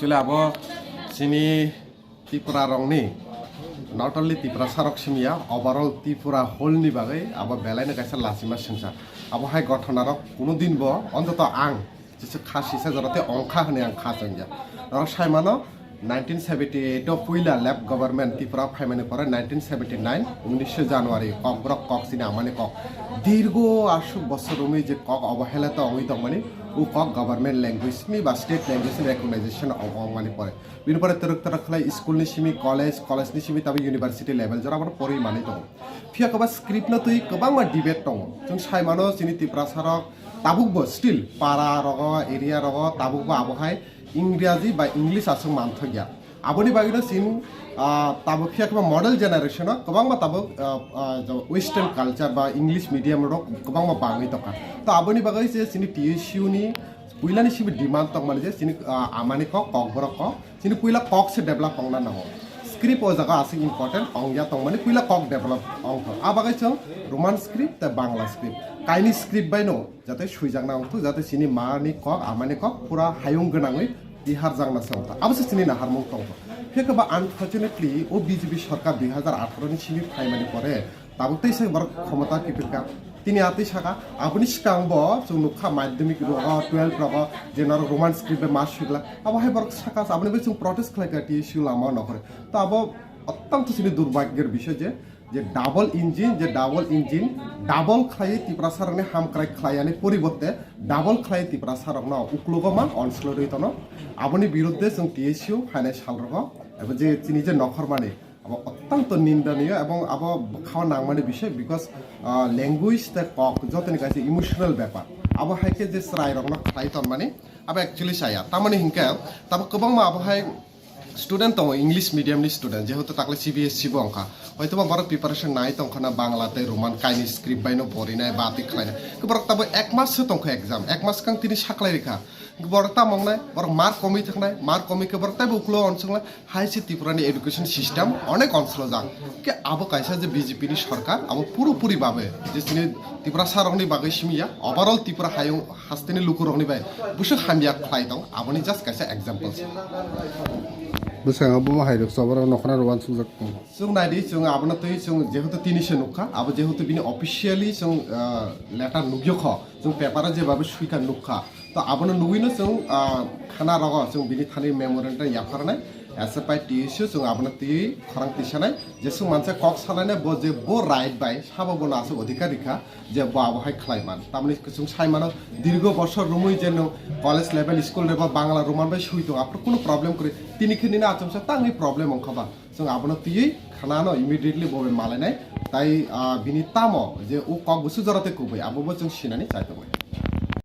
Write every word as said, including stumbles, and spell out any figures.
Actually, abo chini Tripura rokni, not only Tripura sarok simiya, overall Tripura whole ni bagwi abo belai no kaisa lachima swngchar. Abo hai gothona rok kuno din bo, ontoto ang, jesu kha sisa jora te ongkha hwnwi ang kha chongya. Norok sai mano, nineteen seventy eight o puila left government Tripura phaimani pore nineteen seventy nine, unisho January, kokborok kok chini amani kok. Dirgo aswk bosor romwi je kok obohela to ongwi tongmani, o kok government language ni ba state language ni recognition ong-, ongmani pore. Bini pore twrwk twrwk khlai school ni simi college, college ni simi tabo university level jora bono porwi manwi tongo. Phiya kwbang script no twi kwbangma debate tongo. Chwng sai mano chini Tiprasa rok tabuk bo still para rogo, area rogo tabuk bo abo hai Ingraji ba English aswk manthokya. Aboni bagwi no chini, ah, tabuk phiya kwbang model generation o kwbangma tabuk, ah, ah, jo western culture ba English medium rok kwbangma bangwi tongkha. To aboni bagwi se chini T S U ni puilani simi demand tongmani je chini, ah, amani kok, kokborok kok, chini puila kok se develop ongna nango. Script o jaga aswk important ongya tongmani, puila kok develop ongthok. A bagwi chwng Roman script tei Bangla script. Kaini script bai no jate swijakna wngthok, jate chini mani kok, amani kok pura hayung gwnangwi tiharjakna se wngthok. Abo se chini naharmung tongthok. Phiya khe ba unfortunately o B J P sorkar dui hazar atharo ni simi phaimani pore tabuk tei se borok khomota kiphilkha. Tini atwi saka, aboni swkang bo chwng nukha madhyamik rogo, twelve rogo, je norok Roman script bai ma swikla. Abo hai borok saka, aboni bai chwng protest khlaikha T S U lama o nokhore. To abo ottang to chini durbhagyor bishoy je, je double engine, je double engine, double khlaiwi Tiprasa rokni hamkrai khlaiyani poribote double khlaiwi Tiprasa rokno uklogo ma onslorwi tono. Aboni biruddhe chwng T S U phainai sal rogo, ebo je chini je nokhormani, abo ottang to nindaniyo ebong abo bwkhao nangmani bishoy, because, ah, language tei kok jotoni kaisa emotional bepar. Abo hai khe je chwrai rokno khlai tonmani, abo actually chaya. Tamoni hinkhe tabo kwbangma abo hai student tongo, English medium ni student, jehetu takle C B S E bo wngkha. Hoitoba borok preparation nai tongkha na Bangla tei Roman kaini script bai no borinai ba twi khlainai. Khe borok tabo ek mas se tongkha exam, ek mas kang tini saklai rikha. Borok tamo wngnai, borok mark komwi thaknai, mark komwi khe borok taibo uklo onsongla, hai se Tripura ni education system onek onsolojak. Khe abo kaisa je B J P ni sorkar, abo puro puri babe je chini Tiprasa rokni bagwi simi ya, overall Tripura hayung hasteni lukurokni bai bwswk hamya khlai tong, aboni just kaisa example se. Bwskango bo hai rok choba rok nokhorna rw uansukjak tongo. Chwng nai di, chwng abono twi chwng jehetu tini se nukha, abo jehetu bini officially chwng, ah, letter nukyo kho, chwng paper o jebabe swikha nukha. To abono nugwino chwng, ah, khana rogo chwng bini thani memorandum yapharnai, S F I T S U chwng abono twi khorang tisanai, jeswk mansa kok salainai bo je bo right bai sabo bono aswk odhikar rikha je bo abo hai khlai man. Tamoni chwng sai mano dirgo bosor romwi je no college level school level Bangla Roman bai swi tongo, aphuru kunu problem kwrwi. Tini khe nini achomsa tangwi problem wngkha ba. Chwng abono twiwi khanano immediately bo bai malainai. Tai, ah, bini tamo je o kok bwswk jora tei kubui abo bo chwng sinani chai tongo.